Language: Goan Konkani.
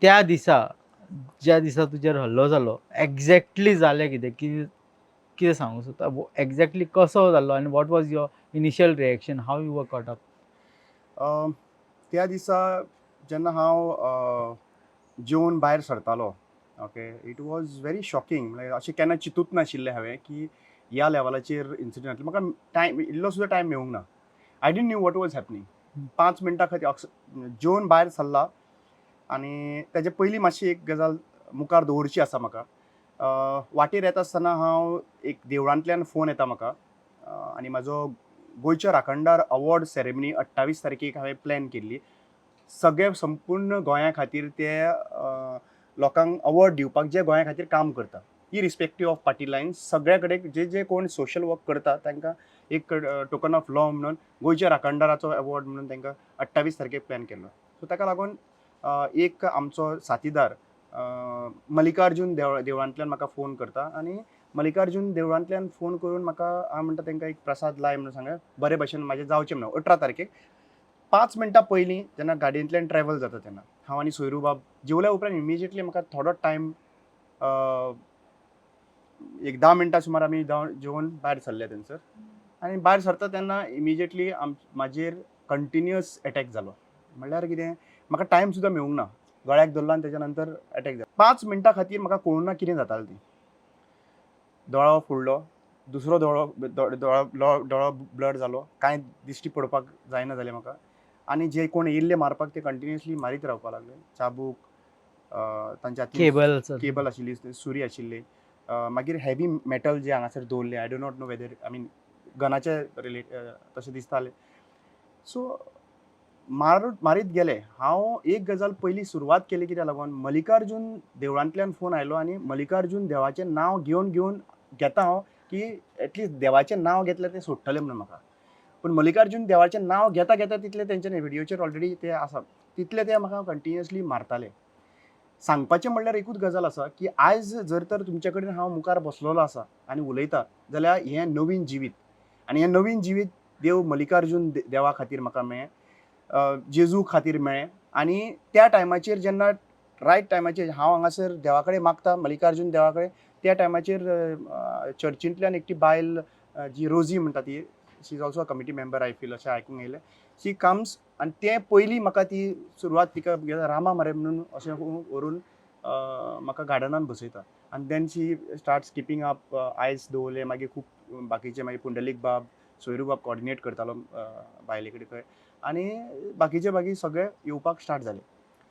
त्या दिसा, ज्या दिसा तुजेर हल्लो जालो, एग्जॅक्टली जालें कितें? कितें कितें सांगूंक सोदता? एग्जॅक्टली कसो जालो आनी what was your initial reaction? How you were caught up? त्या दिसा जेन्ना हांव जेवन भायर सरतालो, okay, it was very shocking. म्हणल्यार अशें केन्ना चिंतूच नाशिल्लें हांवें की ह्या लेवलाचेर इन्सिडंट जातलो. म्हाका टायम, इल्लो सुद्दां टायम मेळूंक ना. I didn't knew what was happening. 5 मिनटां खातीर जेवन भायर सरला आनी तेजे पयलीं मातशी एक गजाल मुखार दवरची आसा म्हाका. वाटेर येता आसतना हांव एक देवळांतल्यान फोन येता म्हाका आनी म्हाजो गोंयच्या राखणदार अवॉर्ड सेरेमनी 28 तारखेक हांवें प्लॅन केल्ली. सगळे संपूर्ण गोंया खातीर ते लोकांक अवॉर्ड दिवपाक, जे गोंया खातीर काम करता, इरिस्पेक्टीव ऑफ पार्टी लायन्स, सगळ्या कडेन जे जे कोण सोशल वर्क करता तांकां एक टोकन ऑफ लव म्हणून गोंयच्या राखणदाराचो अवॉर्ड म्हणून तांकां 28 तारखेक प्लॅन केल्लो. सो ताका लागून एक आमचो साथीदार मल्लिकार्जून देवळांतल्यान म्हाका फोन करता आनी मल्लिकार्जून देवळांतल्यान फोन करून म्हाका हांव म्हणटा तांकां एक प्रसाद लाय म्हणून सांगा, बरे भशेन म्हाजें जावचें म्हणून. 18 तारखेक 5 मिनटां पयलीं जेन्ना गाडयेंतल्यान ट्रॅवल जाता तेन्ना हांव आनी सोयरूबाब जेवल्या उपरांत इमिजिएटली म्हाका थोडो टायम, एक 10 मिनटां सुमार आमी जेवन भायर सरले थंयसर आनी भायर सरता तेन्ना इमिजिएटली म्हाजेर कंटिन्युअस एटॅक जालो. म्हणल्यार कितें, म्हाका टायम सुद्दां मेळूंक ना. गळ्याक धरलो आनी तेच्या नंतर एटॅक जालो. 5 मिनटां खातीर म्हाका कळूंक ना कितें जातालें ती. दोळो फुडलो, दुसरो दोळो, दोळो दोळो ब्लर जालो. कांय दिश्टी पडपाक जायना जालें म्हाका आनी जे कोण येयल्ले मारपाक ते कंटिन्युअसली मारीत रावपाक लागले. चाबूक, तांच्या हातीन केबल. केबल आशिल्ली, सुरी आशिल्ली, मागीर हेवी मेटल जे हांगासर दवरले, I do not know whether, I mean, गनाचे relate तशें दिसतालें. सो मारीत गेले. हांव एक गजाल पयली सुरवात केली कित्याक लागून, मल्लिकार्जून देवळांतल्यान फोन आयलो आनी मल्लिकार्जून देवाचें नांव घेवन घेवन घेता हांव की एटलिस्ट देवाचें नांव घेतलें तें सोडटलें म्हणून म्हाका. पूण मल्लिकार्जून देवाचें नांव घेता घेता तितले तेंच्यानी व्हिडियोचेर ऑलरेडी ते आसा, तितले ते म्हाका कंटिन्युअसली मारताले. सांगपाचें म्हणल्यार एकूच गजाल आसा की आयज जर तर तुमचे कडेन हांव मुखार बसलेलो आसा आनी उलयता जाल्यार हें नवीन जिवीत आनी हें नवीन जिवीत देव मल्लिकार्जून देवा खातीर म्हाका मेळ्ळें, जेजू खातीर मेळ्ळें. आनी त्या टायमाचेर जेन्ना रायट टायमाचेर हांव हांगासर देवा कडेन मागता, मल्लिकार्जून देवा कडेन, त्या टायमाचेर चर्चींतल्यान एकटी बायल जी रोजी म्हणटा ती, she is also a committee member, I feel, अशें आयकूंक येयलें, शी कम्स आनी तें पयलीं म्हाका ती सुरवात तिका रामा मरे म्हणून अशें व्हरून म्हाका गार्डनान बसयता आनी then she starts keeping up. आयस दवरले, मागीर खूब बाकीचे, मागीर पुंडलीक बाब, सोयरू बाब कॉर्डिनेट करतालो बायले कडेन खंय आनी बाकीचे मागीर सगळे येवपाक स्टार्ट जाले.